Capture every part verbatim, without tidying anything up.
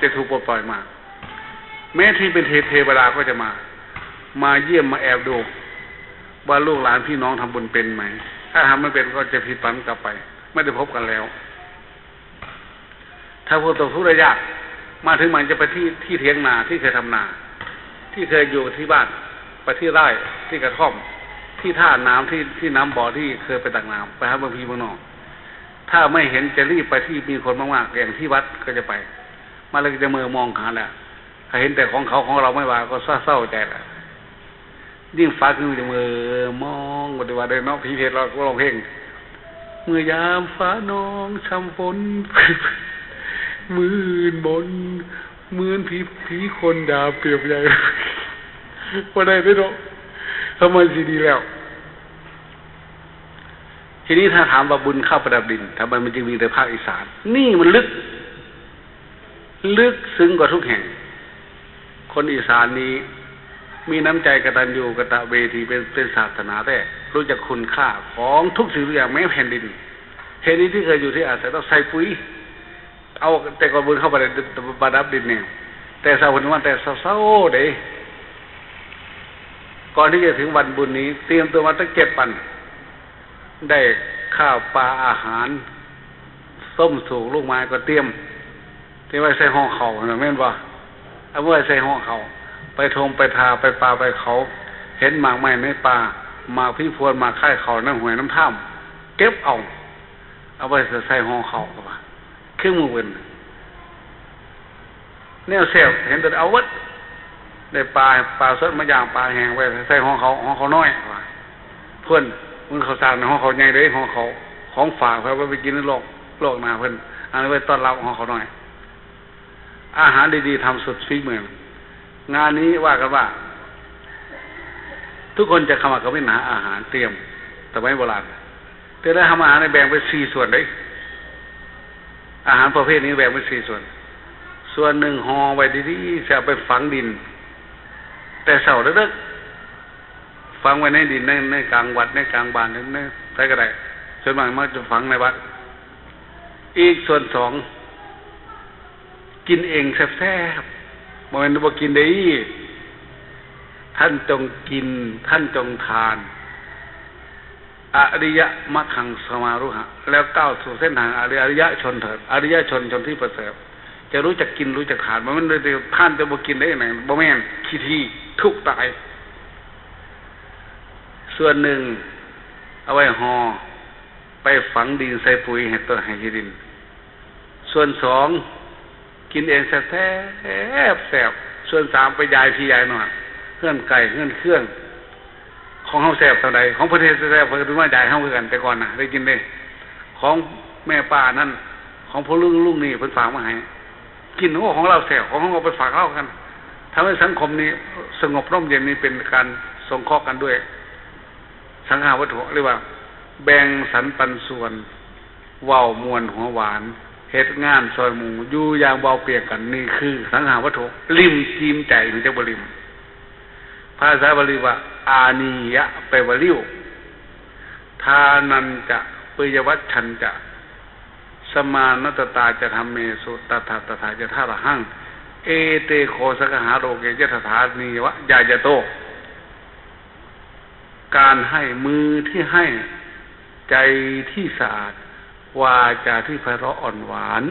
จะถูกปลดปล่อยมา แม้ที่เป็นเทเทวดาก็จะมา มาเยี่ยมมาแอบดู ว่าลูกหลานพี่น้องทำบุญเป็นไหม ถ้าทำไม่เป็นก็จะผิดหวังกลับไป ไม่ได้พบกันแล้ว ถ้าพวกตกทุกข์ได้ยาก มาถึงมันจะไปที่ที่เถียงนาที่เคยทำนา ที่เคยอยู่ที่บ้าน ไปที่ไร่ที่กระท่อม ที่ท่าน้ำที่ที่น้ำบ่อที่เคยไปตักน้ำไปหาบางพีบางน้อง ถ้าไม่เห็นจะรีบไปที่มีคนมากๆอย่างที่วัดก็จะไป มาแล้วก็จะเมือมองหาแหละ ถ้าเห็นแต่ของเขาของเราไม่ว่าก็เศร้าใจแหละ ยิ่งฝันขึ้นจะเมือมองปฏิวัติเนาะ ผีเพศเราก็ร้องเพลง เมื่อยามฟ้าน้องช่ำฝน มืนมน เหมือนผีผีคนยามเปรียบใหญ่ บ่ได้เด้อเนาะ ทำไมสิดีแล้ว ทีนี้ถ้าถามว่าบุญข้าวประดับดินทำไมมันจึงมีแต่ภาคอีสาน นี่มันลึก ลึกซึ้งกว่าทุกแห่ง คนอีสานนี้มีน้ำใจกตัญญูกตเวทีเป็นเป็นศาสนาแท้ รู้จักคุณค่าของทุกสิ่งทุกอย่างแม้แผ่นดิน แผ่นดินที่เคยอยู่ที่อาศัยต้องใส่ปุ๋ย เอาแต่ก่อนบุญข้าวประดับดินเนี่ย แต่เช้าวันนี้มาแต่เช้าๆเด้ ก่อนที่จะถึงวันบุญนี้ เตรียมตัวมาตั้งเจ็ดวัน ได้ข้าวปลาอาหาร ส้มสูงลูกไม้ก็เตรียม เตรียมไว้ใส่ห่อข้าวนะแม่นบ่ เอาไว้ใส่ห่อข้าว ไปทงไปทาไปป่าไปเขา เห็นหมากไม้ในป่า หมากผีพวนหมากไข่เขาน้ำห้วยน้ำท่าม เก็บเอา เอาไว้ใส่ห่อข้าวก็ว่า เครื่องมือเพิ่น แนวแซ่บเห็นแต่เอาวัด ได้ปลาปลาสดมาย่างปลาแห้งไว้ใส่ห่อข้าวห่อข้าวน้อยว่า เพิ่น มึงข้าวสารห่อข้าวใหญ่เด้ห่อข้าวของฝากเพิ่นไว้ไปกินในโลกโลกหน้าเพิ่น อันนี้ไว้ต้อนรับห่อข้าวน้อย อาหารดีๆทำสุดฝีมือ งานนี้ว่ากันว่า ทุกคนจะขมักเขม้นหาอาหารเตรียมสมัยโบราณ แต่ได้ทำอาหารในแบ่งเป็นสี่ส่วนเด้ อาหารประเภทนี้แบ่งเป็นสี่ส่วน ส่วนหนึ่งห่อไว้ดีๆจะเอาไปฝังดิน แต่เช้าเลิกๆฝังไว้ในดินในในกลางวัดในกลางบ้านในในใสก็ได้ ส่วนมากมักจะฝังในวัด อีกส่วนสอง กินเองแซ่บๆบ่แม่นบ่กินเด้ ท่านจงกิน ท่านจงทาน อริยมรรคังสมารุหะ แล้วก้าวสู่เส้นทางอริยอริยชนเถิด อริยชนชนที่ประเสริฐ จะรู้จักกินรู้จักทานบ่แม่นเลยท่านจะบ่กินได้ยังไงบ่แม่นขี้ทีทุกข์ตาย ส่วนหนึ่ง เอาไว้ห่อ ไปฝังดินใส่ปุ๋ยให้ต้นให้ขี้ดิน ส่วนสอง กินเองแซ่บแซ่บ ส่วนสามไปยายพี่ยายน้อง เฮือนไก่เฮือนเครื่อง ของเฮาแซ่บเท่าใด ของประเทศแซ่บเพิ่นมายายเฮาคือกันแต่ก่อนน่ะ ได้กินเด้ ของแม่ป้านั่น ของพ่อลุงลุงนี่เพิ่นฝากมาให้ กินของของเราแซ่บ ของของเราไปฝากเรากัน ทำให้สังคมนี้สงบร่มเย็นนี่เป็นการสงเคราะห์กันด้วย สังฆาวัตถุ เรียกว่า แบ่งสรรปันส่วน เว้าม่วนหัวหวาน เฮ็ดงานซอยหมู่ อยู่อย่างเบาเปียกกัน นี่คือสังฆาวัตถุ ริมจีมใจ มันจะบ่ริม ภาษาบาลีว่า อานียะ แปลว่าริ้ว ทานันจะ ปิยวัชชันจะ สมานัตตาจะธัมเมสุ ตถาตถาจะทาระหัง เอเตโขสังคหาโลเก ยะถานีวะ ยายะโต การให้ มือที่ให้ ใจที่สะอาด วาจาที่ไพเราะอ่อนหวาน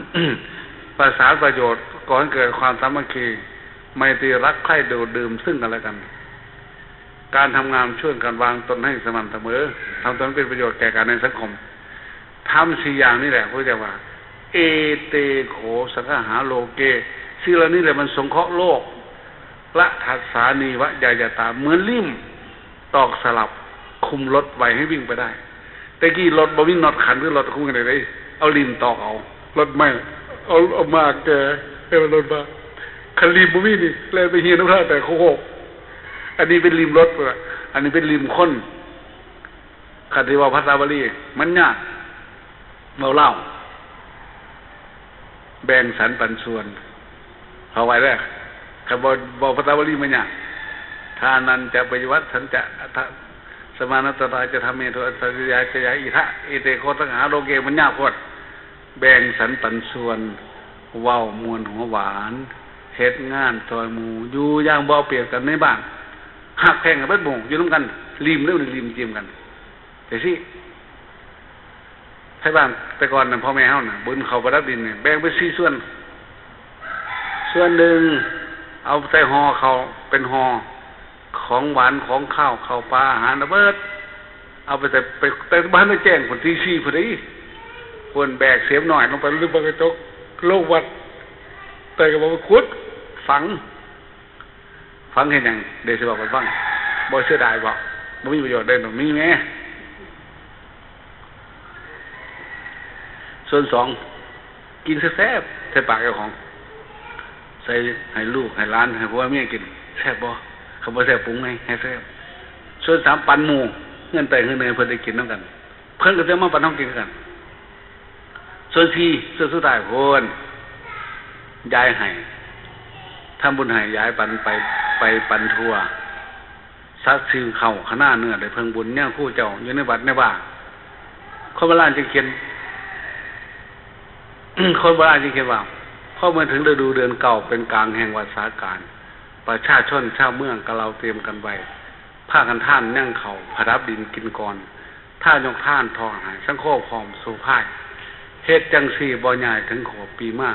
ประสานประโยชน์ก่อให้เกิดความสามัคคี ไมตรีรักใคร่ดูดดื่มซึ่งกันและกัน การทำงานช่วยกันวางตนให้สม่ำเสมอ ทำตนเป็นประโยชน์แก่กันในสังคม ทำสี่อย่างนี่แหละพระเจ้าว่า เอเตโขสังคหาโลเก สิ่งเหล่านี้แหละมันสงเคราะห์โลก ละทัสสานีวะยายตา เหมือนลิ่ม ตอกสลับคุมรถไว้ให้วิ่งไปได้ แต่กี้รถบ่มีน็อตขันคือรถคุมกันได้เลย เอาลิ่มตอกเอา รถไม่ เอาเอามาแกเป็นรถบ้า คันลิ่มบ่มีนี่ แล่นไปเฮียนน้ำท่าแต่โคก อันนี้เป็นลิ่มรถ อันนี้เป็นลิ่มคน คันที่ว่าภาษาบาลี มันยาก เว้าลาว แบ่งสรรปันส่วน เอาไว้เด้อ คันบ่ บ่ภาษาบาลีมันยาก ทานันจะ ปริวัตสันจะ อัตถะ สมานัตตาจะ ธัมเม โท อัตถะ ยาจะ ยา อิทะ เอเตโขสังคหาโลเก มันยากโพด แบ่งสรรปันส่วน เว้าม่วนหัวหวาน เฮ็ดงานซอยหมู่ อยู่อย่างบ่เอาเปรียบกันในบ้าน ฮักแพงกันเบิดหมู่ อยู่นำกัน ลิ้มเด้อ ลิ้มจิ้มกัน จั่งซี้ ไทบ้านแต่ก่อนน่ะ พ่อแม่เฮาน่ะ บุญข้าวประดับดินเนี่ย แบ่งเป็นสี่ส่วน ส่วนหนึ่งเอาใส่ห่อข้าว เป็นห่อ ของหวานของคาว ข้าวปลาอาหารน่ะเบิด เอาไปแต่ ไปแต่บ้านแจ้งพุ้น ตีสี่พุ้นเด้ พุ้นแบกเสียมน้อยลงไป หรือบ่กระจก ลงวัด แต่ก็บอกว่าขุด ฝัง ฝังเฮ็ดหยัง เดี๋ยวสิบอกให้ฟัง บ่เสียดายบ่ บ่มีประโยชน์เด้อ มีแหม ส่วนสอง กินแซ่บๆ ใส่ปากเจ้าของ ใส่ให้ลูกให้หลานให้ผัวเมียกิน แซ่บบ่ คันบ่แซ่บปรุงไงให้แซ่บ ส่วนสาม ปันหมู่ เฮือนใต้เฮือนเหนือเพิ่นได้กินนำกัน เพิ่นก็สิมาปันเฮากินคือกัน ส่วนสี่ ส่วนสุดท้ายโพน ยายให้ ทำบุญให้ยายปันไป ไปปันทั่ว สัตว์ซื้อข้าวคะน้าเนื้อได้เพิ่งบุญ ยังครูเจ้าอยู่ในวัดในวา คนโบราณจึงเขียน คนโบราณจึงเขียนว่า พอเมื่อถึงฤดูเดือนเก้าเป็นกลางแห่งวัสสาการ ประชาชนชาวเมืองก็เล่าเตรียมกันไว้ พากันทานยังข้าวผดับดินกินก่อน ถ้ายกทานถอดหายสังโฆพร้อมสู่พาย เฮ็ดจั่งซี้บ่ย้ายถึงขวบปีมา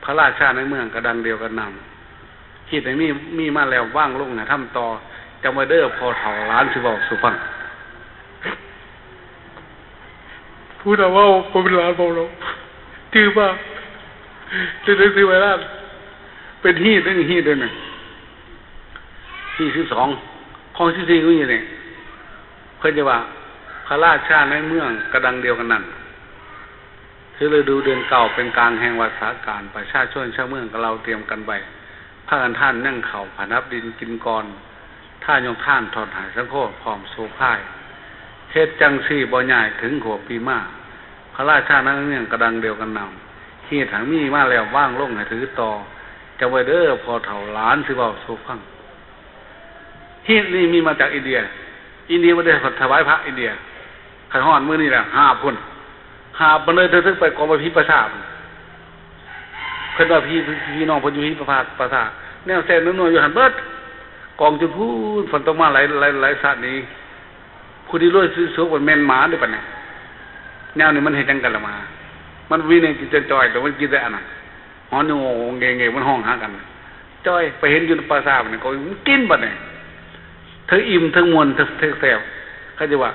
พระราชาในเมืองก็ดังเดียวกันนั้น คิดให้มี มีมาแล้ววางลงให้ทำต่อ จำไว้เด้อพ่อเฒ่าหลานสิเว้าสู่ฟัง ผู้เฒ่าเว้าบ่เป็นหลานเว้าหรอก จื่อว่า จะได้ซื้อไว้ล้าน เป็นฮีดเด้อ ฮีดเด้อนะ ฮีดสิบสอง ข้อสิบสี่ก็อยู่นี่ เพิ่นจะว่า พระราชาในเมืองก็ดังเดียวกันนั้น ถึงฤดูเดือนเก้าเป็นกลางแห่งวัสสาการ ประชาชนชาวเมืองก็เล่าเตรียมกันไว้ พากันทานยังข้าวผดับดินกินก่อน ถ้ายกทานถอดหายสังโฆพร้อมสู่พาย เฮ็ดจั่งซี้บ่ย้ายถึงขวบปีมา พระราชาในเมืองก็ดังเดียวกันนั้น ฮีดให้มีมาแล้ววางลงให้ถือต่อ จำไว้เด้อพ่อเฒ่าหลานสิเว้าสู่ฟัง ฮีดนี่มีมาจากอินเดีย อินเดียบ่ได้ถวายพระอินเดีย คันฮอดมื้อนี้แหละ หาบพุ้น หาบมันเลย เทิงไปกองไว้ผีป่าช้า เพิ่นว่าผี ผีน้องเพิ่นอยู่ผีป่าช้า ป่าช้า แนวแซ่บแนวนัวอยู่หั่นเบิด กองจนพู้น ฝนตกมาหลาย หลาย หลายชาตินี้ ผู้ที่รวยสุดๆ มันแม่นหมาเด้อบัดนี้ แนวนี้มันเฮ็ดหยังกันล่ะหมา มันบ่มีแนวกินจ่อยๆ แต่มันกินแต่อันนั้น ฮ้อนอยู่ โงงๆ เงงๆ มันฮ้องหากัน จ้อย ไปเห็นอยู่ในป่าช้าบัดนี้ ก็มันกินบัดนี้ เทิงอิ่ม เทิงม่วน เทิง เทิงแซ่บ เขาจะว่า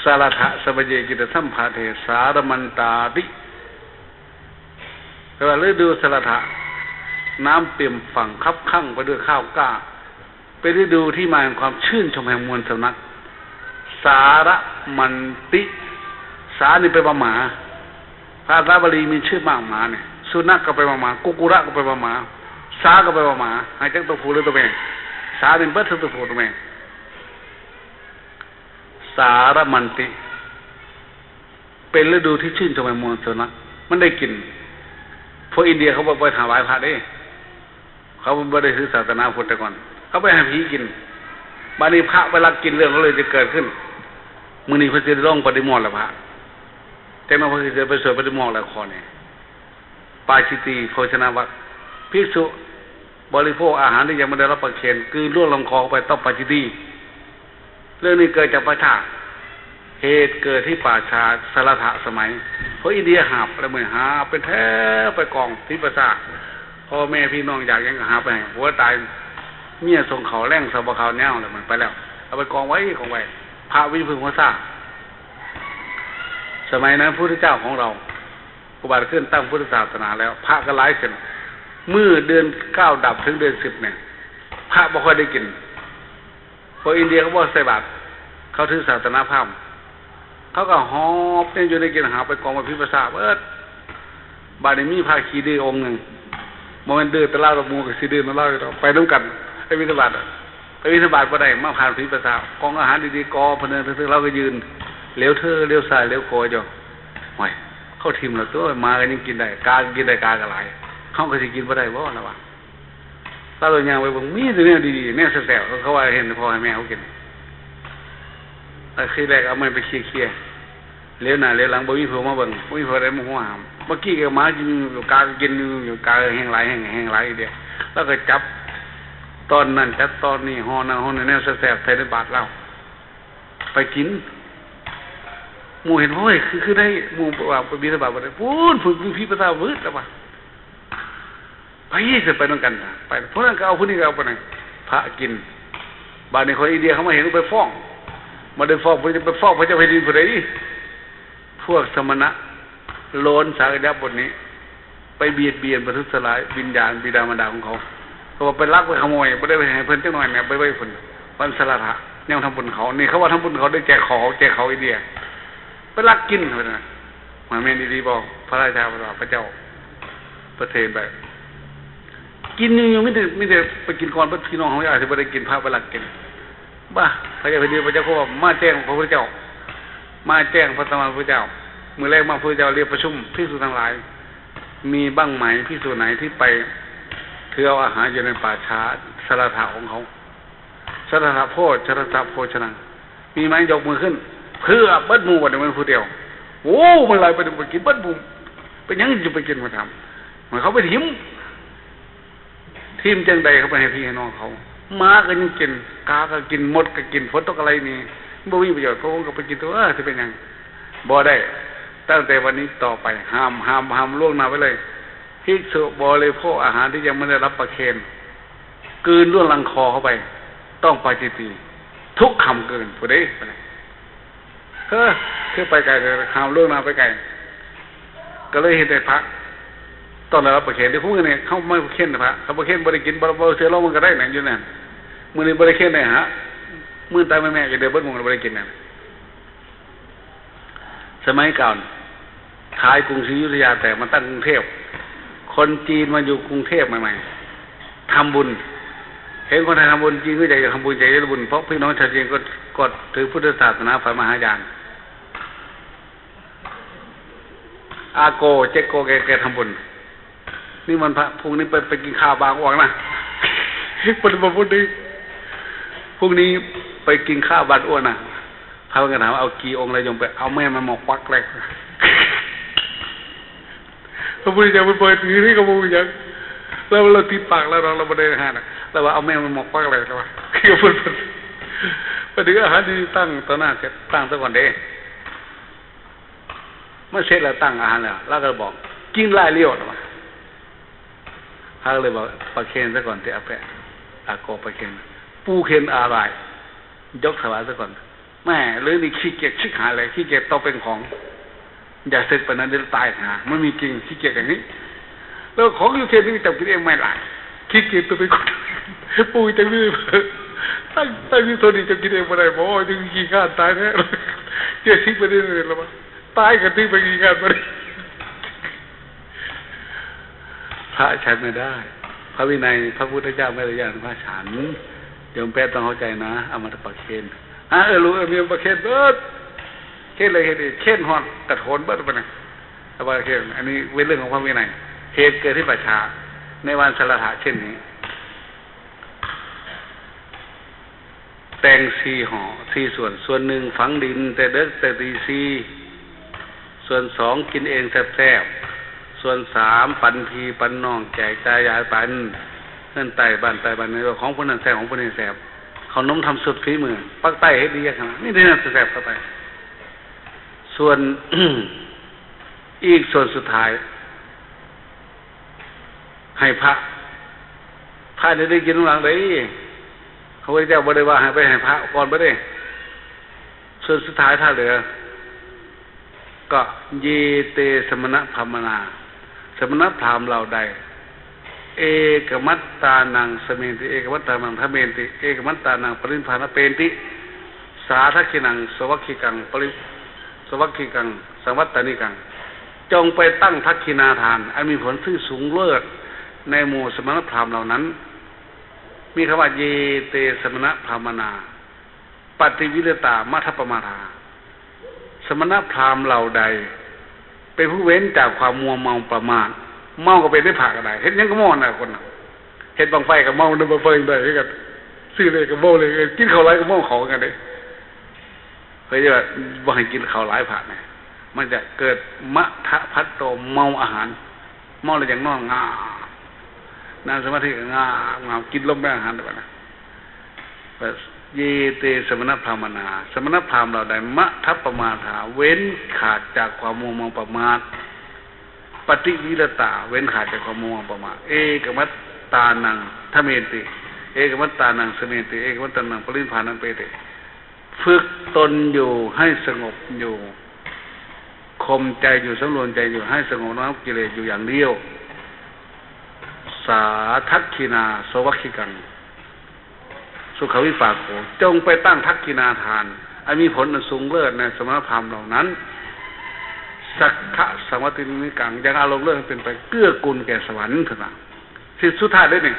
สาระทะสะบะเยกิตสัมภาเท สารมันตาติ แปลว่าฤดูสาระทะ น้ำเปี่ยมฝั่งคับคั่งไปด้วยข้าวกล้า เป็นฤดูที่มาแห่งความชื่นชมแห่งมวลสำนัก สารมันติ สานี่แปลว่าหมา ภาษาบาลีมีชื่อมากหมาเนี่ย สุนัขก็แปลว่าหมา กุกุระก็แปลว่าหมา สาก็แปลว่าหมา หาจักตัวผู้หรือตัวแม่ สานี่เบิดทั้งตัวผู้ตัวแม่ สารมันติ เป็นฤดูที่ชื่นชมแห่งมวลสำนัก มันได้กิน พวกอินเดียเขาบ่ไปถวายพระเด้ เขาบ่ได้ถือศาสนาพุทธแต่ก่อน เขาไปให้ผีกิน บัดนี้พระไปลักกิน เรื่องก็เลยจะเกิดขึ้น มื้อนี้เพิ่นสิลงปาฏิโมกข์แล้วพระ จักหน่อยเพิ่นสิไปสวดปาฏิโมกข์แล้วข้อนี้ ปาจิตตีโภชนวัตร ภิกษุบริโภคอาหารที่ยังไม่ได้รับประเคน กลืนล่วงลำคอเข้าไปต้องปาจิตตี เรื่องนี้เกิดจากป่าช้า เหตุเกิดที่ป่าช้าสาระทะสมัย เพราะอินเดียหาบแล้วมันหาบเป็นแถวไปกองที่ป่าช้า พ่อแม่พี่น้องอยากหยังก็หาไปให้ ผัวตาย เมียส่งข้าวแลง สบข้าวแนวแล้วมันไปแล้ว เอาไปกองไว้ กองไว้ พระวิพึงหัวซ่า สมัยนั้นพุทธเจ้าของเราอุบัติขึ้นตั้งพุทธศาสนาแล้ว พระก็หลายเส้น มื้อเดือนเก้าดับถึงเดือนสิบเนี่ย พระบ่ค่อยได้กิน พวกอินเดียเขาบ่ใส่บาตร เขาถือศาสนาพราหมณ์ เขาก็หอบเนี่ยอยู่ในกินหาบไปกองไว้ผีป่าช้าเบิด บัดนี้มีพระขี้ดื้อองค์หนึ่ง บ่แม่นดื้อแต่ลาวดอก หมู่ก็สิดื้อนำลาวอยู่ดอก ไปนำกัน ไปบิณฑบาตอะ ไปบิณฑบาตบ่ได้ มาผ่านผีป่าช้า กองอาหารดีๆ กองพะเนินซื่อๆ ลาวก็ยืน เหลียวเทิ่เหลียวซ้ายเหลียวขวาอยู่ โอ้ย เขาถิ่มแล้วตัว หมาก็ยังกินได้ กาก็กินได้ กาก็หลาย เฮาก็สิกินบ่ได้บ่ ลาวว่า ลาวย่างไปเบิ่ง มีแต่แนวดีๆ แนวแซ่บๆ เขาว่าเห็นพ่อให้แม่เขากิน แล้วทีแรกเอาไม้ไปเขี่ยๆ เหลียวหน้าเหลียวหลัง บ่มีผู้มาเบิ่ง บ่มีผู้ใดมาหัวห้าม เมื่อกี้ก็หมากินอยู่ กาก็กินอยู่ กาก็แฮงหลาย แฮง แฮงหลายอีเดีย แล้วก็จับตอนนั้นจับตอนนี้ ห่อนั่นห่อนี่ แนวแซ่บๆ ใส่ในบาตรลาว ไปกิน หมู่เห็น โอ้ย คือ คือได้ หมู่ว่าไปบิณฑบาตบ่ได้ พู้น พู้น พู้น ผีพระเจ้า วืดแล้วว่ะ ไปสิไปนำกันนะ ไป ผู้นั้นก็เอา ผู้นี้ก็เอา ไปนั่น พระกิน บาดนี้คนอินเดียเขามาเห็นก็ไปฟ้อง บ่ได้ฟ้อง ไปฟ้องพระเจ้าแผ่นดินผู้ใด พวกสมณะโลนสากยบุตรนี้ ไปเบียดเบียนประทุษร้ายวิญญาณบิดามารดาของเขา เขาว่าไปลักไปขโมย บ่ได้ไปให้เพิ่นจักหน่อยเนี่ย ไปไว้พุ่น วันสะหลาดหะ แนวทำบุญเขา นี่เขาว่าทำบุญเขา ได้แจกเขา แจกเขาอินเดีย ไปลักกิน ว่าซั่นน่ะ มันแม่นอีหลีบ่ พระราชา พระเจ้า ประเทศไป กินอยู่ มีแต่ มีแต่ไปกินก่อน เบิดพี่น้องเขาอาจสิบ่ได้กิน พระไปลักกิน บ้า พระเจ้าแผ่นดิน พระเจ้าก็ว่า มาแจ้งพระพุทธเจ้า มาแจ้งพระสัมมาสัมพุทธเจ้า มื้อแรกมา พระพุทธเจ้าเรียกประชุมภิกษุทั้งหลาย มีบ้างไหมภิกษุไหนที่ไปถือเอาอาหารอยู่ในป่าช้า สะหลาดหะของเขา สะหลาดหะโภช สะหลาดหะโภชนัง มีไหม ยกมือขึ้น เพื่อเบิดหมู่ บัดนี้มันผู้เดียว โอ้ มันหลาย ไป ไปกินเบิดหมู่ เป็นหยังจะไปกินมาทำ มันเขาไปถิ่ม ถิ่มจังใด เขาไปให้พี่ให้น้องเขา หมาก็ยังกิน กาก็กิน มดก็กิน ฝนตกอะไรนี่ บ่มีประโยชน์ พระองค์ก็ไปกินตัว เออ สิเป็นหยัง บ่ได้ ตั้งแต่วันนี้ต่อไป ห้าม ห้าม ห้ามล่วงหน้าไว้เลย ภิกษุบริโภคอาหารที่ยังไม่ได้รับประเคน กลืนล่วงลำคอเข้าไป ต้องปาจิตตีย์ ทุกคำกลืน ผู้ใด เฮ้อ คือไปไกลเลย ห้ามล่วงหน้าไปไกล ก็เลยเห็นแต่พระ ต้องได้รับประเคน ที่พวกนี้เขาไม่ประเคนนะพระ เขาประเคนบ่ได้กิน บ่ บ่เสียลงมันก็ได้นะ อยู่นั่น มื้อนี้บ่ได้เคนได้ฮะ มื้อตายแม่ๆ จะเดือดเบิดหมู่ บ่ได้กินนะ สมัยก่อน ขายกรุงศรีอยุธยา แต่มาตั้งกรุงเทพ คนจีนมาอยู่กรุงเทพใหม่ๆ ทำบุญ เห็นคนไทยทำบุญ จีนก็อยากจะทำบุญ อยากจะได้บุญ เพราะพี่น้องชาวจีนก็ ก็ถือพุทธศาสนา ฝ่ายมหายาน อาโก เจ๊กโก แก แกทำบุญ นี่มันพระ พรุ่งนี้ไป ไปกินข้าวบางอ้วงนะ พอดี พอดี พรุ่งนี้ไปกินข้าวบางอ้วงนะ พระก็ถาม เอากี่องค์แล้วโยม ไป เอาแม่มันมาควักเลย พระพุทธเจ้าไปเปิดถือที่กระบุงยัง แล้วเราติดปากแล้ว เรา เราบ่ได้หานะ แล้วว่า เอาแม่มันมาควักเลย แล้วว่า คือเพิ่น เพิ่น พอดี อาหารที่ตั้งต่อหน้าเสร็จ ตั้งซะก่อนเด้ มันเสร็จแล้ว ตั้งอาหารแล้ว แล้วก็บอก กินหลายเลี้ยวนะวะ เขาเลยบอก ประเคนซะก่อน ที่เอาไป อาโกประเคน ปูเคนอะไร ยกถวายซะก่อน แม่ หรือนี่ขี้เกียจชิบหายเลย ขี้เกียจตกเป็นของ อย่าเสกไปนั้น เดี๋ยวตายหา มันมีจริง ขี้เกียจอย่างนี้ แล้วของอยู่เขตนี้จับกินเองไม่หลาย ขี้เกียจตัวเป็นคน ปูจังเลย ตั้ง ตั้งอยู่เท่านี้จับกินเองบ่ได้ บ่ จังขี้ข้านตายแท้ เจ็ดสิบไปเรื่อยๆแล้ววะ ตายกันที่ไปกินข้านบ่ได้ พระฉันไม่ได้ พระวินัย พระพุทธเจ้าไม่ได้อนุญาตให้พระฉัน โยมแป๊ะต้องเข้าใจนะ เอามาประเคน อ่ะ เออ รู้ เออ มีประเคนเบิด เคนเลย เคนเลย เคนฮอดกระโถนเบิดไปนะ เอาประเคน อันนี้เป็นเรื่องของพระวินัย เหตุเกิดที่ป่าช้า ในวันสะหลาดหะเช่นนี้ แต่งสี่ห่อ สี่ส่วน ส่วนหนึ่งฝังดินแต่เดิกแต่ตีสี่ ส่วนสองกินเองแซ่บๆ ส่วนสามปันพี่ปันน้องแจกจ่ายยายปัน เงินใต้บ้านใต้บ้าน นี่ว่าของผู้นั้นแซ่บ ของผู้นี้แซ่บ ขนมทำสุดฝีมือ ปักใต้เฮ็ดดีขนาดนี้ นี่แซ่บเข้าไป ส่วน อีกส่วนสุดท้าย ให้พระ พระนี่ได้กินหลังใด พระพุทธเจ้าบ่ได้ว่าให้ไปให้พระก่อนบ่ได้ ส่วนสุดท้ายถ้าเหลือ ก็ เย เต สมณพราหมณา สมณพราหมณ์เหล่าใด เอกมัตตานัง สเมนติ เอกมัตตานัง ทะเมนติ เอกมัตตานัง ปรินิพพานเปนติ สาทักขิณัง สวัคคิกัง ปริ สวัคคิกัง สังวัตตานิกัง จงไปตั้งทักขิณาทาน อันมีผลที่สูงเลิศในหมู่สมณพราหมณ์เหล่านั้น มีคำว่า เย เต สมณพราหมณา ปฏิวิรตา มัทธปมาทา สมณพราหมณ์เหล่าใด เป็นผู้เว้นจากความมัวเมาประมาท เมาก็เป็นได้ พระก็ได้ เฮ็ดหยังก็เมานะคนน่ะ เฮ็ดบั้งไฟก็เมา นำบั้งไฟได้คือกัน ซื้อเลขก็เมาเลข กินข้าวหลายก็เมาข้าวคือกันเด้ เพิ่นว่าบ่ให้กินข้าวหลาย พระนะ มันจะเกิดมะทะพัตโต เมาอาหาร เมาแล้วยังนอนงาม นั่งสมาธิก็งามงาม กินลมเป็นอาหารไปนะ เยเตสมณพราหมณา สมณพราหมณ์เหล่าใด มะทะปมาทา เว้นขาดจากความมัวเมาประมาท ปฏิวิรตา เว้นขาดจากความมัวเมาประมาท เอกมัตตานังทะเมติ เอกมัตตานังสเมติ เอกมัตตานังปรินิพพานังเปติ ฝึกตนอยู่ให้สงบอยู่ ข่มใจอยู่ สำรวมใจอยู่ ให้สงบระงับกิเลสอยู่อย่างเดียว สาทักขินาสวัคคิกัง สุขวิปากโข จงไปตั้งทักขินาทาน อันมีผลอันสูงเลิศในสมณพราหมณ์เหล่านั้น สักขะสังวัตินิกัง ยังอารมณ์เลิศให้เป็นไปเกื้อกูลแก่สวรรค์เถอะนะ ที่สุดท้ายได้นี่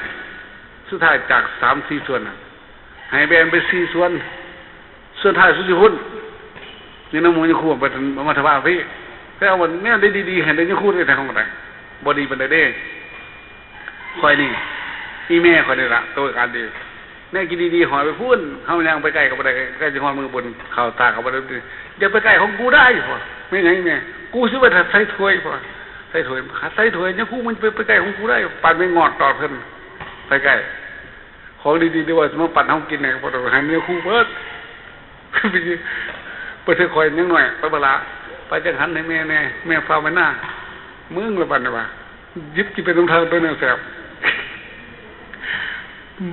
สุดท้ายจากสามสี่ส่วนน่ะ ให้แบ่งเป็นสี่ส่วน ส่วนท้ายสุดที่พุ้น นี่น้ำมูลยังคู่ไปมาถวายพี่ แต่เอาวันเนี้ยได้ดีๆ ให้ได้ยังคู่ได้ทางของไหนบ่ดีปานใดเด้ คอยนี่ อีแม่คอยนี่ละตัวการดี แน่กินดีๆ หอยไปพุ้น เฮายังไปใกล้กับบ่ได้ ใกล้จะหอดมือบุญ เข้าตากับบ่ได้ อย่าไปใกล้ของกูได้พ่อ ไม่ไงแม่ กูสิไปใส่ถ้วยพ่อ ใส่ถ้วย ใส่ถ้วยเนี่ยคู่มันไปไปใกล้ของกูได้ ปานไม่งอดตอดเพิ่น ไปใกล้ ของดีๆ ที่ว่าสิมาปั่นเฮากินเนี่ย บ่ต้องให้เมียคู่เบิด ไปเถอะ คอยยังหน่อย ไปบ่ละ ไปจังหันให้แม่แน่ แม่ฟ้าวไปหน้า มึงละบัดนี่ว่า หยิบกินเป็นน้ำทางเป็นแนวแสบ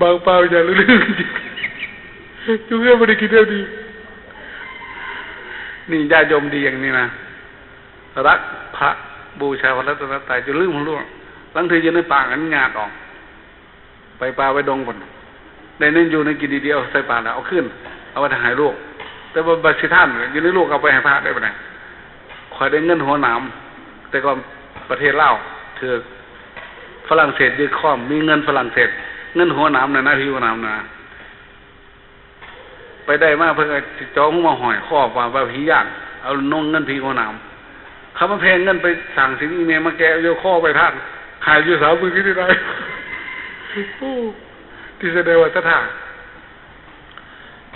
บางเปล่าอย่าลืม จุเพื่อนบ่ได้กินแนวดี นี่ญาติโยมดีอย่างนี้นะ รักพระ บูชาพระรัตนตรัยจนลืมหูล่วง ลางเทื่ออยู่ในปากอันหยาดออก ไปป่าไปดงพุ้น ได้เน้นอยู่ในกินดีๆ เอาใส่ปากแล้วเอาขึ้น เอาไว้ถ่ายรูป แต่ว่าบัตรสิท่านอยู่ในลูกเอาไปให้พระได้ปะเนี่ย คอยได้เงินหัวหนาม แต่ก่อนประเทศลาวถืกฝรั่งเศสยึดครอง มีเงินฝรั่งเศส เงินหัวหนามนะ หน้าที่หัวหนามนะ ไปได้มาเพิ่นก็สิเจาะหูมาห้อยคอว่า ว่าผีย่าน เอานงเงินผีหัวหนาม เขามาแพงเงินไปสั่งสิ่งนี้แม่มาแกะโยคอไปท่าน ขายอยู่สามมือที่ได้ โอ้ ที่แสดงว่าศรัทธา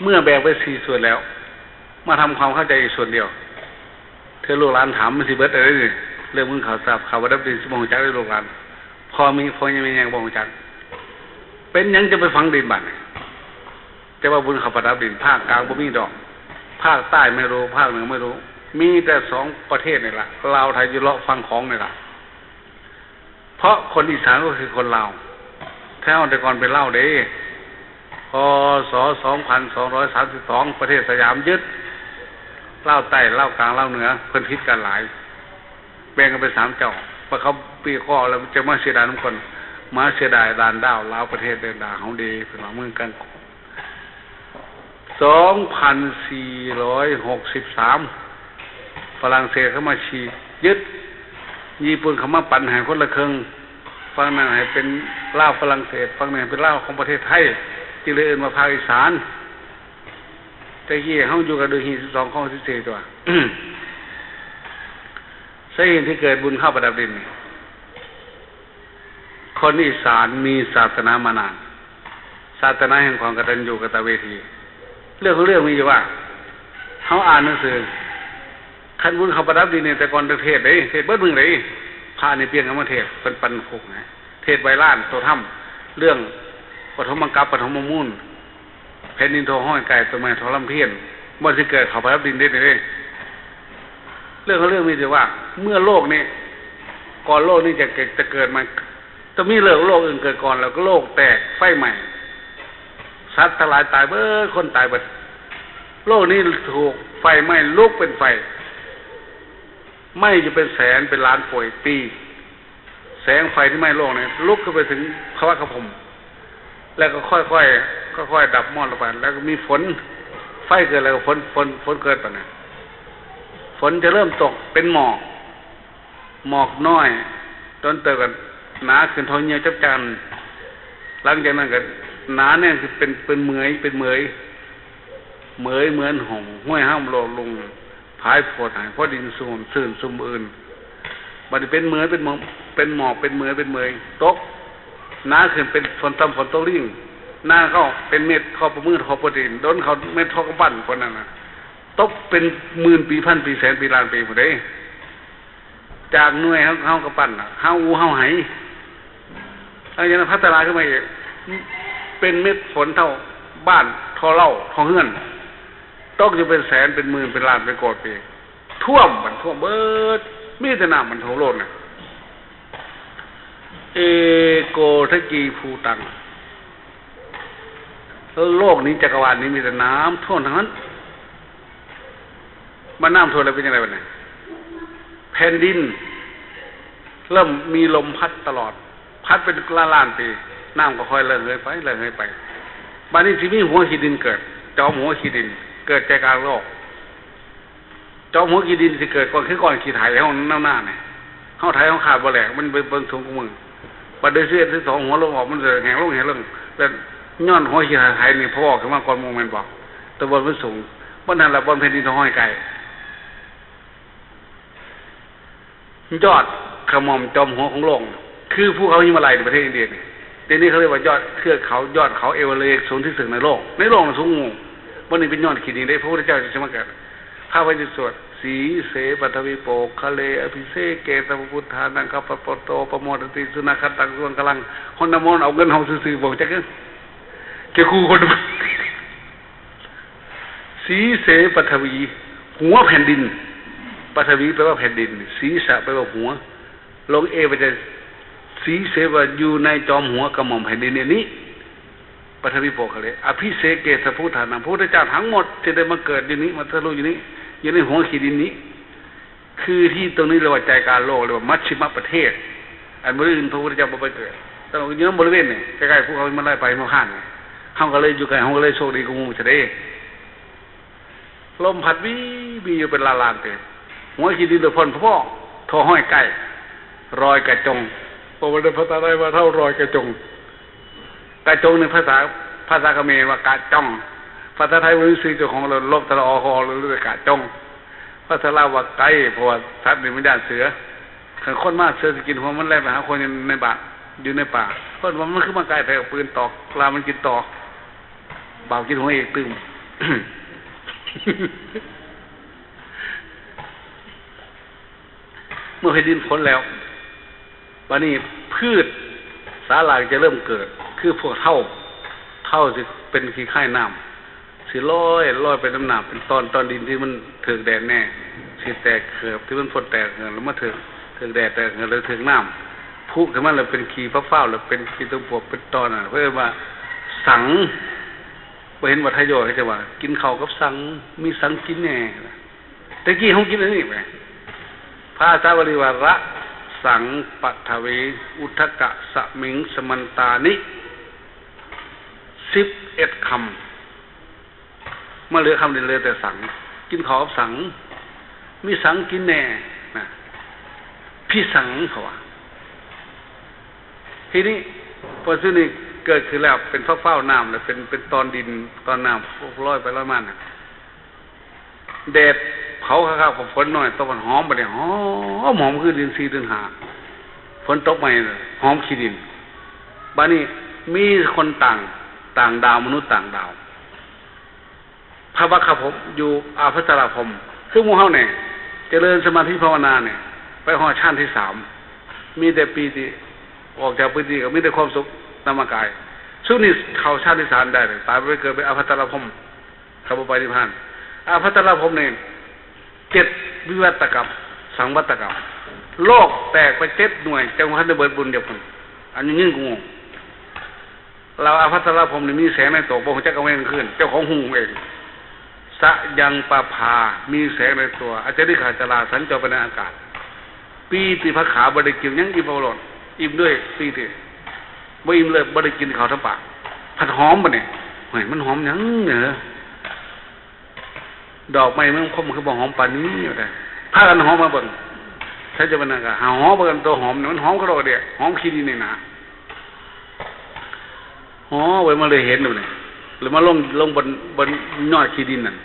เมื่อแบ่งไปสี่ส่วนแล้ว มาทำความเข้าใจอีกส่วนเดียว เธอลูกหลานถามมันสิเบิดอะไรนี่ เรื่องมึงเขาทราบ เขาว่าดับดินสิบ่ฮู้จักได้ลูกหลาน พ่อมี พ่อยังไม่ยังบ่ฮู้จัก เป็นหยังจะไปฝังดินบัดนี่ แต่ว่าบุญเขาประดับดิน ภาคกลางบ่มีดอก ภาคใต้ไม่รู้ ภาคเหนือไม่รู้ มีแต่สองประเทศนี่ล่ะ ลาวไทยอยู่เลาะฝั่งของนี่ล่ะ เพราะคนอีสานก็คือคนลาว แถวแต่ก่อนเป็นลาวเด้ พ.ศ. สองพันสองร้อยสามสิบสอง ประเทศสยามยึด ลาวใต้ ลาวกลาง ลาวเหนือ เพิ่นผิดกันหลาย แบ่งกันเป็นสามเจ้า พอเขาปีข้อแล้วจะมาเสียดายนำกัน มาเสียดายด่านดาว ลาวประเทศเดินด่าเฮาเด้ เพิ่นว่าเมืองกลาง สองพันสี่ร้อยหกสิบสาม ฝรั่งเศสเข้ามาฉีกยึด ญี่ปุ่นเข้ามาปันให้คนละครึ่ง ฝั่งนั้นให้เป็นลาวฝรั่งเศส ฝั่งนี้ให้เป็นลาวของประเทศไทย จึงเลยเอิ้นว่าภาคอีสาน แต่กี้เฮาอยู่กันโดยฮีทสิบสอง ของสิบสี่ตัว สาเหตุที่เกิดบุญเข้าประดับดินนี่ คนอีสานมีศาสนามานาน ศาสนาแห่งความกตัญญูกตเวที เรื่องของเรื่องมีอยู่ว่า เฮาอ่านหนังสือ คันบุญเข้าประดับดินนี่ แต่ก่อนเทศน์เด้ เทศน์เบิดมื้อเด้ พระนี่เปลี่ยนกันมาเทศน์ เพิ่นปันคุกนะ เทศน์ไวล้าน โตธรรม เรื่องปฐมกัปปฐมมูล แผ่นดินทอห้อยไก่ ต้นไม้ทอลำเพียน บ่สิเกิดเข้าประดับดินเด้นี่เด้ เรื่องของเรื่องมีแต่ว่า เมื่อโลกนี้ ก่อนโลกนี้จะเกิด จะเกิดมา จะมีเรื่องโลกอื่นเกิดก่อน แล้วก็โลกแตก ไฟไหม้ สัตว์ทั้งหลายตายเบิด คนตายเบิด โลกนี้ถูกไฟไหม้ลุกเป็นไฟ ไหม้อยู่เป็นแสนเป็นล้านโกยปี แสงไฟที่ไหม้โลกเนี่ยลุกขึ้นไปถึงพระคพรหม แล้วก็ค่อยๆ ค่อยๆ ดับมอดลงไป แล้วก็มีฝน ไฟเกิดแล้วก็ฝน ฝน ฝนเกิดไปนะ ฝนจะเริ่มตกเป็นหมอก หมอกน้อย ต้นเติบกันหนาขึ้นเท่าเงี้ยวจับจัน หลังจากนั้นก็หนาแน่นขึ้นเป็น เป็นเหมือย เป็นเหมือย เหมือยเหมือนหงส์ห้วยห้ามโลกลุง ผายโผดหายเพราะดินสูมซื่นซุมอื่น บัดนี้เป็นเหมือย เป็นหมอก เป็นหมอก เป็นเหมือย เป็นเหมือย ตก หนาขึ้นเป็นฝนตำฝนตกลิ่ง หนาเข้าเป็นเม็ดเข้าประมือเข้าประดิน โดนเข้าเม็ดเข้ากำปั้นคนนั้นน่ะ ตกเป็นหมื่นปี พันปี แสนปี ล้านปีพุ้นเด้ จากหน่วยเฮา เฮากะปั้นน่ะ เฮาอู่เฮาไห หลังจากนั้นพัฒนาขึ้นมาอีก เป็นเม็ดฝนเท่าบ้าน เท่าเล้า เท่าเฮือน ตกอยู่เป็นแสน เป็นหมื่น เป็นล้าน เป็นโกดปี ท่วม บัดท่วมเบิด มีแต่น้ำ บัดท่วมโลกน่ะ เอโกทะกีภูตัง โลกนี้ จักรวาลนี้มีแต่น้ำท่วมทั้งนั้น มันน้ำท่วมแล้วเป็นยังไงบัดนี้ แผ่นดิน เริ่มมีลมพัดตลอด พัดเป็นล้านๆปี น้ำก็ค่อยระเหยไป ระเหยไป บัดนี้สิมีหัวขี้ดินเกิด จอมหัวขี้ดิน เกิดใจกลางโลก จอมหัวขี้ดินสิเกิดก่อน คือก้อนขี้ไถเฮาน้ำหน้าเนี่ย เฮาไถเฮาขาดบ่แหลก มันเป็น เป็นถุงมือ บัดเดือนสิบเอ็ด สิบสอง หัวลงออก มันจะแห้งลง แห้งลง แล้วย้อนหัวขี้ไถนี่ พอออกขึ้นมาก่อนหมู่แม่นบ่ แต่บ่อนมันสูง บ่อนนั่นล่ะ บ่อนแผ่นดินห้อยไก่ ยอดขะหม่อมจอมหัวของโลก คือภูเขาหิมาลัยในประเทศอินเดียนี่ เดี๋ยวนี้เขาเรียกว่ายอดเทือกเขา ยอดเขาเอเวอเรสต์สูงที่สุดในโลก ในโลกน่ะสูงหมู่ บ่อนนี้เป็นยอดขี้ดินเด้ พระพุทธเจ้าจะมาเกิด พระพุทธเจ้าสวด สีเสปัทวีโปกคะเล อภิเสกเกสะพุทธานังคัปปะโปโตปะโมทติ สุนัขขัตตังสุมังคลัง คนน้ำมนต์เอาเงินเฮาซื่อๆ บอกจักเอิ้น เจ้าคู่คน สีเสปัทวี หัวแผ่นดิน ปัทวีแปลว่าแผ่นดิน ศีรษะแปลว่าหัว ลงเอไปจะ สีเสว่าอยู่ในจอมหัวกระหม่อมแผ่นดินเนี่ยนี้ ปัทวีโปกคะเล อภิเสกเกสะพุทธานัง พระพุทธเจ้าทั้งหมดที่ได้มาเกิดอยู่นี้ มาทะลุอยู่นี้ อยู่ในหัวขี้ดินนี้ คือที่ตรงนี้เรียกว่าใจกลางโลก เรียกว่ามัชชิมประเทศ อันบริเวณพระพุทธเจ้าบ่ไปเกิด ต้องอยู่ในบริเวณนี่ ใกล้ๆภูเขาหิมาลัยไปมาผ่านนี่ เฮาก็เลยอยู่ใกล้ เฮาก็เลยโชคดีกว่าหมู่ซะเด้ ลมพัดวิวๆอยู่เป็นล้านๆปี หัวขี้ดินโดยพ่นพ่อ ท่อห้อยไก่ รอยกระจง เพราะว่าในภาษาไทยว่าเท่ารอยกระจง กระจงในภาษา ภาษาเขมรว่ากะจ้อง ภาษาไทยบ่มีชื่อเจ้าของ ลบทะเลาะออก เลยกะจ้อง ภาษาลาวว่าไก่ เพราะว่าสัตว์นี่มันย้านเสือ คันคนมาเสือสิกินหัวมันแล่นไปหาคนอยู่ในบ้าน อยู่ในป่า เพิ่นว่ามันคือมาไก่ แต่ปืนตอก ลามันกินต่อ บ่าวกินหัวเอกตื่ม เมื่อแผ่นดินฝนแล้ว บัดนี้พืชสาหร่ายจะเริ่มเกิด คือพวกเถ้า เถ้าสิเป็นขี้คายน้ำ สิลอย ลอยไปนำน้ำ เป็นตอน ตอนดินที่มันถืกแดดแน่ สิแตกเหิน ที่มันพ่นแตกเหิน แล้วมาถืก ถืกแดดแตกเหิน แล้วถืกน้ำ พุขึ้นมาแล้วเป็นขี้ฟ้าวๆ แล้วเป็นขี้ตมปวก เป็นตอนน่ะ เพิ่นว่าสัง บ่เห็นว่าไทยโยเขาจะว่า กินข้าวกับสัง มีสังกินแน่ แต่กี้เฮากินอันนี้ไป ภาษาบาลีว่า ระสังปัทวี อุทกะสมิงสมันตานิ สิบเอ็ดคำ มาเหลือคำเดียว เหลือแต่สัง กินข้าวกับสัง มีสังกินแน่นะ พิสังเขาว่า ทีนี้พอซุนี่เกิดขึ้นแล้ว เป็นฟ้าวๆน้ำ แล้วเป็น เป็นตอนดิน ตอนน้ำลอยไปลอยมาน่ะ แดดเผาคักๆ พอฝนน้อยตกมันหอม บัดนี้หอม หอมคือเดือนสี่เดือนห้า ฝนตกใหม่น่ะ หอมขี้ดิน บัดนี้มีคนต่าง ต่างดาว มนุษย์ต่างดาว พระวักขพรหม อยู่อาภัสราพรหม คือหมู่เฮาเนี่ย เจริญสมาธิภาวนาเนี่ย ไปฮอดฌานที่สาม มีแต่ปีติ ออกจากปีติก็มีแต่ความสุขนำมากาย ซุนี่เข้าฌานที่สามได้เลย ตายไปเกิดเป็นอาภัสราพรหม เขาบ่ไปนิพพาน อาภัสราพรหมนี่ เจ็ดวิวัตกรรม สังวัตกรรม โลกแตกไปเจ็ดหน่วย จังหวัดในเบิดบุญเดียวกัน อันนี้ยิ่งกูงง เราอาภัสราพรหมนี่มีแสงในตัว บ่ฮู้จักกลางวันกลางคืน เจ้าของฮู้เอง สะยังปะภา มีแสงในตัว อจริกขาจารา สัญจรไปในอากาศ ปีติภาขา บ่ได้กินหยัง อิ่มเอาโลด อิ่มด้วยปีติ บ่อิ่มเลย บ่ได้กินข้าวทั้งปาก ผัดหอมบัดนี้ เฮ้ย มันหอมหยังเนี่ย ดอกไม้เมืองพรหมคือบ่หอมปานนี้ ว่าแต่ พากันหอมมาเบิ่ง ใส่จะเป็นนั่นก็หาหอมเบิ่งตัวหอมนี่ มันหอมกระดอกเดีย หอมขี้ดินนี่นะ หอมไว้มาเลยเห็นดูนี่ แล้วมาลง ลงบน บนยอดขี้ดินนั่น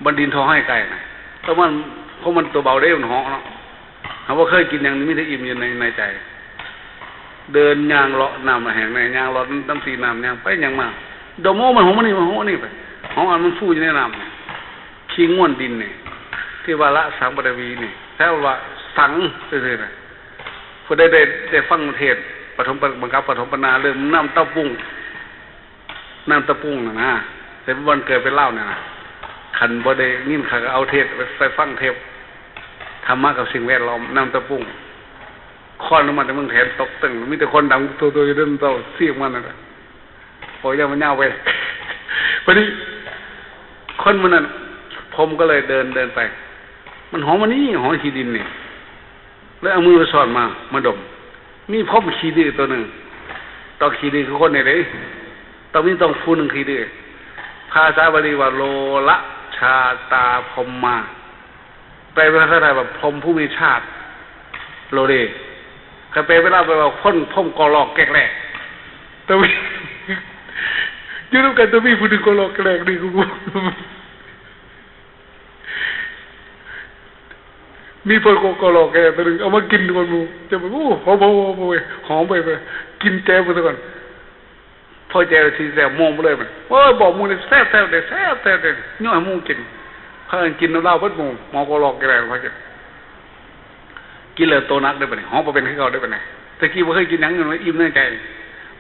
บนดินท่อห้อยไก่น่ะ แต่มัน ของมันตัวเบาเด้ มันหอมเนาะ หากว่าเคยกินอย่างนี้ มีแต่อิ่มอยู่ใน ในใจ เดินย่างเลาะน้ำแห้งใน ย่างเลาะน้ำตีน้ำ ย่างไปย่างมา ดม โอ้ มันหอมอันนี้ มันหอมอันนี้ไป หอมอันมันฟูอยู่ในน้ำนี่ ขี้ง่วนดินนี่ ที่ว่าละสังปฐวีนี่ แปลว่าสังซื่อๆนะ ผู้ใดได้ได้ฟังเทศน์ปฐมบังคับปฐมปนาเริ่มน้ำเต้าปุ้ง น้ำเต้าปุ้งน่ะนะ แต่วันเกิดเป็นเล่าเนี่ยนะ คันบ่ได้ยินเขาก็เอาเทศน์ไปไปฟังเทศน์ธรรมะกับสิ่งแวดล้อม น้ำเต้าปุ้ง คลอดออกมาแต่เมืองแถนตกตึง มีแต่คนดังตัวๆอยู่เดินเต้าเสียงมันนั่นแหละ โอ้ย เรื่องมันยาวไป พอดี คนมันนั่น ผมก็เลยเดินเดินไป มันหอมอันนี้ หอมขี้ดินนี่ แล้วเอามือไปสอดมา มาดม มีผมขี้ดื้อตัวหนึ่ง ต้องขี้ดื้อคือคนนี่เลย ต้องมีต้องผู้หนึ่งขี้ดื้อ ภาษาบาลีว่า โลละชาตาพรหมา แปลเป็นภาษาไทยว่า พรหมผู้มีชาติ โลเล ก็แปลเป็นลาวแปลว่า คนพรหมกอลอกแกกแลก แต่มี อยู่นำกันแต่มีผู้หนึ่งกอลอกแกกแลกนี่ กู มีเพิ่นก็ ก็ลอกแกตัวหนึ่ง เอามากินก่อนหมู่ จะไป โอ้ หอม หอม หอม หอมไป หอมไป ไป กินแจไปซะก่อน พอแจแล้วสิแซ่บ มองไปเลยมัน โอ้ย บอกหมู่นี่ แซ่บ แซ่บเด้ แซ่บ แซ่บเด้ ย่อให้หมู่กิน พากันกินนำลาวเบิดหมู่ หมอก็ลอกแกแล้วพากัน กินแล้วโตหนักได้ปะนี่ หอมบ่เป็นคือเก่าได้ปะนี่ แต่กี้บ่เคยกินหยัง อิ่มในใจ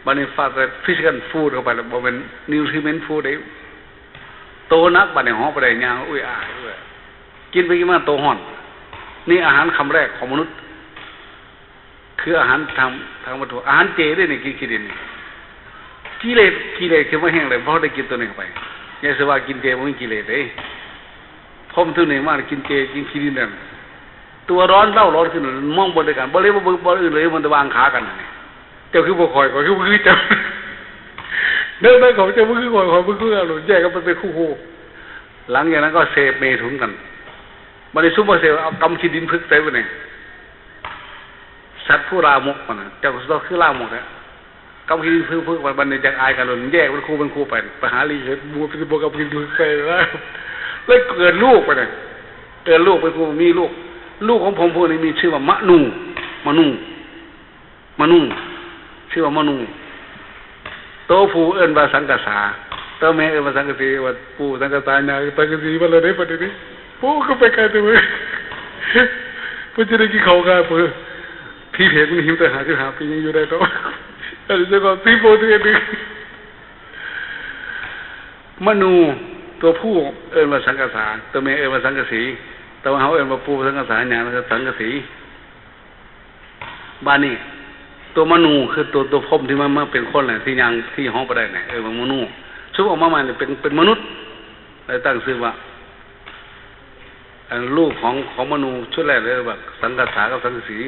บัดนี้ฟาดแต่ physical food เข้าไปแล้ว บ่เป็น nutriment food ได้ โตหนักบัดนี้ หอมบ่ได้ ย่างอุ้ยอ้ายอุ้ย กินไปกินมาโตฮ้อน นี่อาหารคำแรกของมนุษย์ คืออาหารทาง ทางวัตถุ อาหารเจเด้นี่ กินขี้ดินนี่ กิเลส กิเลสคือบ่แฮงเลย เพราะได้กินตัวนี้เข้าไป อย่าสิว่ากินเจบ่มีกิเลสเด้ พรหมทุกนี่มากินเจ กินขี้ดินนั่น ตัวร้อนเล่าร้อนขึ้น มองบ่ด้วยกัน บ่เลยบ่ บ่อื่นเลย มันแต่วางขากันนี่ เจ้าคือบ่ข้อย ข้อยคือบ่คือเจ้า เดินไปของเจ้าบ่คือข้อย ข้อยบ่คือเจ้า แยกกันไปเป็นคู่ๆ หลังจากนั้นก็เสพเมถุนกัน บัดนี้ซุมบ่เสพ เอากำขี้ดินผึกใส่บัดนี้ สัตว์ผู้ลามกมันน่ะ เจ้าก็คือลามกแหละ กำขี้ดินผึกๆ ไป บัดนี้จักอายกันโลด แยกเป็นคู่เป็นคู่ไป ไปหาลีเฮ็ดหมู่ที่บ่กำขี้ดินผึกใส่แล้ว เลยเกิดลูกไปน่ะ เกิดลูกเป็นคู่ มีลูก ลูกของผมพวกนี้มีชื่อว่ามะนู มะนู มะนู ชื่อว่ามะนู โตผู้เอิ้นว่าสังกะสา โตแม่เอิ้นว่าสังกะสี ว่าปู่สังกะสา ย่าสังกะสี มาเลยเด้ บัดนี้ ปู่ก็ไปไกลแต่เว้ย เพิ่นจะได้กินข้าวกันเพิ่น ผีเปรตมันหิวแต่ห้าสิบห้าปียังอยู่ได้ต่อ อันนี้เจ้าก็สิบหก เดือนหนึ่ง มะนู ตัวผู้เอิ้นว่าสังกะสา ตัวแม่เอิ้นว่าสังกะสี แต่ว่าเฮาเอิ้นว่าปู่สังกะสา ย่าสังกะสี บาดนี้ ตัวมะนูคือตัว ตัวพรหมที่มันมาเป็นคนแหละ ที่ย่าง ที่ฮ้องบ่ได้น่ะ เออ มะนู ซุมออกมาใหม่นี่เป็น เป็นมนุษย์ แล้วตั้งชื่อว่า อันลูกของ ของมะนูชุดแรกเลยว่าสังกะสากับสังกะสี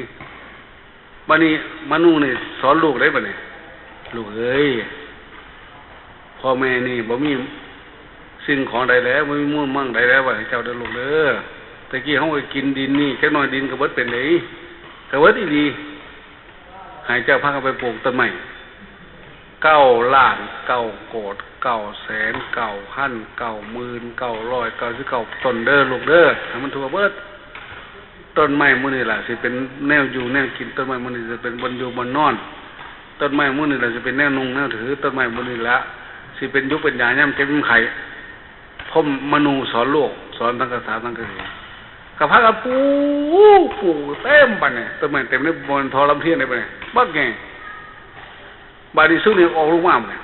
บาดนี้มะนูนี่สอนลูกได้บาดนี้ ลูกเอ้ย พ่อแม่นี่บ่มีสิ่งของใดแล้ว บ่มีมูลมั่งใดแล้ว ว่าให้เจ้าเด้อลูกเด้อ แต่กี้เฮาก็กินดินนี่ จักหน่อยดินก็เบิดเป็นเด้ ก็เบิดอีหลี ให้เจ้าพากันไปปลูกต้นไม้ เก้าล้านเก้าโกดเก้าแสนเก้าพันเก้าหมื่นเก้าร้อยเก้าสิบเก้าต้นเด้อลูกเด้อ ให้มันทั่วเบิด ต้นไม้หมู่นี้ล่ะสิเป็นแนวอยู่แนวกิน ต้นไม้หมู่นี้สิเป็นบ่อนอยู่บ่อนนอน ต้นไม้หมู่นี้ล่ะสิเป็นแนวนุ่งแนวถือ ต้นไม้หมู่นี้ล่ะสิเป็นอยู่เป็นยายามเจ็บยามไข้ พรหมมะนูสอนลูก สอนสังกะสาสังกะสี ก็พากันปลูก ปลูกเต็มบัดนี้ ต้นไม้เต็มในบ่อนทอลำเทียนเลยบัดนี้ บักแง่ บัดนี้ซุมนี่ออกลูกมาบัดนี้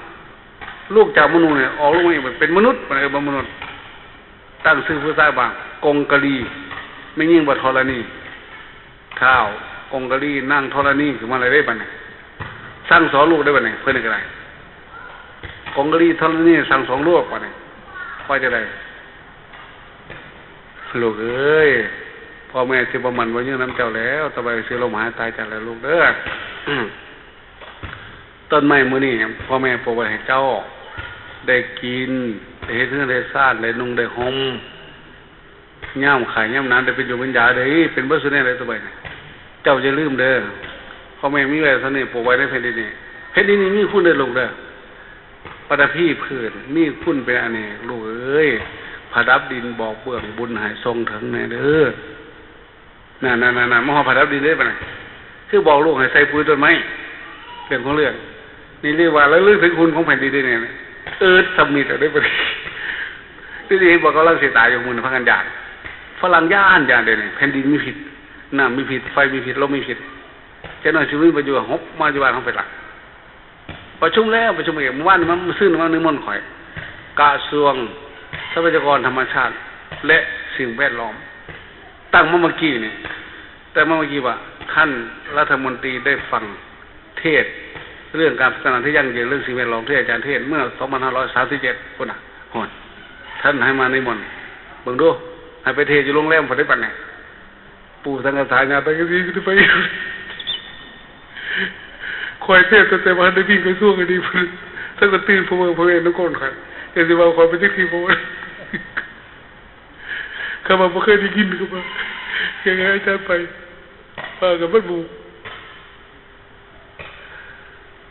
ลูกจากมะนูนี่ออกลูกมาอีกเป็นมนุษย์บัดนี้ เออ เป็นมนุษย์ ตั้งชื่อผู้ชายว่า กงกะลี แม่หญิงว่าธรณี ท้าวกงกะลี นางธรณี ขึ้นมาเลยเด้บัดนี้ สั่งสอนลูกได้บัดนี้ เพิ่นนี่ก็ได้ กงกะลีธรณี สั่งสอนลูกบัดนี้ ว่าจะได้ ลูกเอ้ย พ่อแม่สิบ่หมั่นบ่ยืนนำเจ้าแล้ว ต่อไปสิล้มหายตายจากแล้วลูกเด้อ อืม ต้นไม้มื้อนี้พ่อแม่ปลูกไว้ให้เจ้า ได้กิน ได้เฮ็ดเฮือนได้ซาน ได้นุ่งได้ห่ม ยามไข้ยามหนาวได้เป็นอยู่เป็นยาเด้ เป็นเบิดซุแนวเลยต่อไปนี่ เจ้าอย่าลืมเด้อ พ่อแม่มีไว้เท่านี้ปลูกไว้ในแผ่นดินนี้ แผ่นดินนี้มีคุณเด้อลูกเด้อ ปฐพีพื้นมีคุณเป็นอันนี้ ลูกเอ้ย ผาดับดินบอกเบื้องบุญให้ส่งถึงแน่เด้อ นั่นๆๆๆ มาฮอดผาดับดินเด้บัดนี้ คือบอกลูกให้ใส่ปุ๋ยต้นไม้ เรื่องของเรื่อง นี่เรียกว่าระลึกถึงคุณของแผ่นดินเด้เนี่ย Earth Summit เอาเด้บัดนี้ ที่นี่บอกกำลังสิตายอยู่ มื้อนี้พากันย้าน ฝรั่งย้าน ย้านเดี๋ยวนี้ แผ่นดินมีพิษ น้ำมีพิษ ไฟมีพิษ ลมมีพิษ จักหน่อยสิมีประโยชน์ หบมาอยู่บ้านเฮาไปละ ประชุมแล้วประชุมอีก เมื่อวานนี้มา มื้อซืนมานิมนต์ข้อย กระทรวงทรัพยากรธรรมชาติ และสิ่งแวดล้อม ตั้งมาเมื่อกี้นี่ แต่เมื่อกี้ว่า ท่านรัฐมนตรีได้ฟังเทศน์เรื่องการพัฒนาที่ยั่งยืน เรื่องสิ่งแวดล้อมที่อาจารย์เทศน์เมื่อ สองพันห้าร้อยสามสิบเจ็ด พุ้นน่ะ โหน ท่านให้มานิมนต์ เบิ่งดู ให้ไปเทศน์อยู่โรงแรมพุ้นได้ปานนี้ ปู่สังฆทายาตั้งแต่ที่ไป ข้อยเทศน์ตั้งแต่บ่ทันได้วิ่งกระทรวงอันนี้พุ้น ตั้งแต่ตื่นพะเวิงพะเวงนำก้นข้อย แต่สิว่าข้อยไปจักทีพะเวิง ข้าพเจ้าบ่เคยได้ยิน ข้าพเจ้า อยากให้อาจารย์ไป ว่ากันเบิดหมู่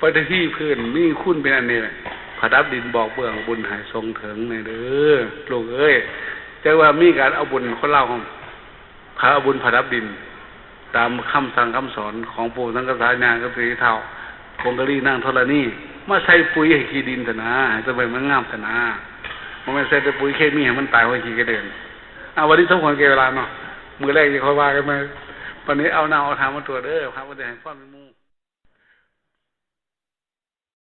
ปฏิทินพื้นมีคุณเป็นอันนี้แหละ ผาดับดินบอกเบื้องบุญให้ทรงถึงแน่เด้อ ลูกเอ้ย จักว่ามีการเอาบุญคนลาว ผาเอาบุญผาดับดิน ตามคำสั่งคำสอนของปู่สังฆทายากับเศรษฐีเฒ่า ผงกะลีนางธรณี มาใส่ปุ๋ยให้ขี้ดินซะนะ ให้ต้นไม้มันงามซะนะ บ่แม่นใส่แต่ปุ๋ยเคมีให้มันตายหัวขี้กระเดือน อ่ะ วันนี้สมควรแก่เวลาเนาะ มื้อแรกจะค่อยว่ากันใหม่ วันนี้เอาน้ำเอาทามาตรวจเด้อ พระพุทธให้พรเป็นหมู่